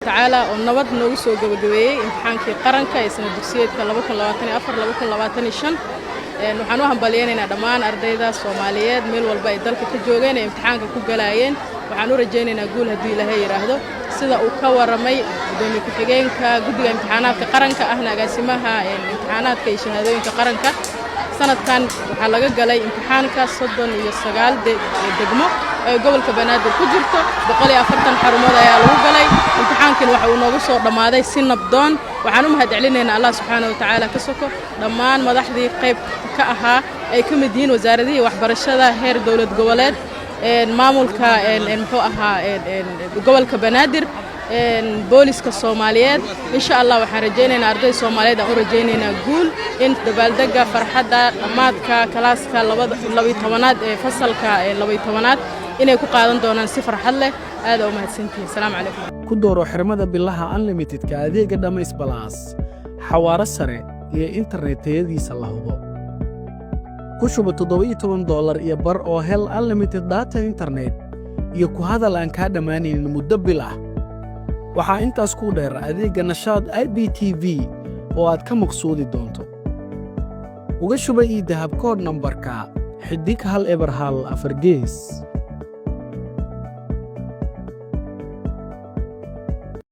Tacaala oo nabad noogu soo gabagabeeyey imtixaankii qaranka ee sanad dugsiyeedka 2024/2025. Waxaan u hambalyaynaynaa dhammaan ardayda Soomaaliyeed meel walba ay dalka ka joogeen ee imtixaanka ku galaayeen. Waxaan u rajaynaynaa guul hadduu Ilaahay yidhaahdo. Sida uu ka warramay gudoomiye ku-xigeenka guddiga imtixaanaadka qaranka, ahna agaasimaha imtixaanaadka iyo shahaadooyinka qaranka, sanadkan waxaa laga galay imtixaanka 39 degmo ee gobolka Banaadir ku jirto. 140 xarumood ayaa lagu galay imtixaankiina, waxa uu noogu soo dhammaaday si nabdoon. Waxaan u mahad celinaynaa Allah subxaana wa tacaala ka soko dhammaan madaxdii qayb ka ahaa, ay ka mid yihiin wasaaradihii waxbarashada heer dowlad goboleed, maamulka muxuu ahaa gobolka Banaadir, booliska Soomaaliyeed. Insha Allah waxaan rajaynaynaa ardayda Soomaaliyeed, aan u rajaynaynaa guul in dabaaldega farxadda dhammaadka kalaaska 12aad ee fasalka 12aad inay ku qaadan doonaan si farxad leh. Aada u mahadsantihiin. Asalaamu calaykum. Ku dooro xirmada bilaha unlimitedka adeega Dhammays Plus, xawaare sare iyo internet tayadiisa la hubo. Ku shuba $17.50 oo hel unlimited data internet iyo ku hadal aan kaa dhammaanaynin muddo bil ah. Waxaa intaas ku dheer adeegga Nashaad IPTV oo aad ka maqsuudi doonto. Uga shuba eDahab koodh nambarka *1014#.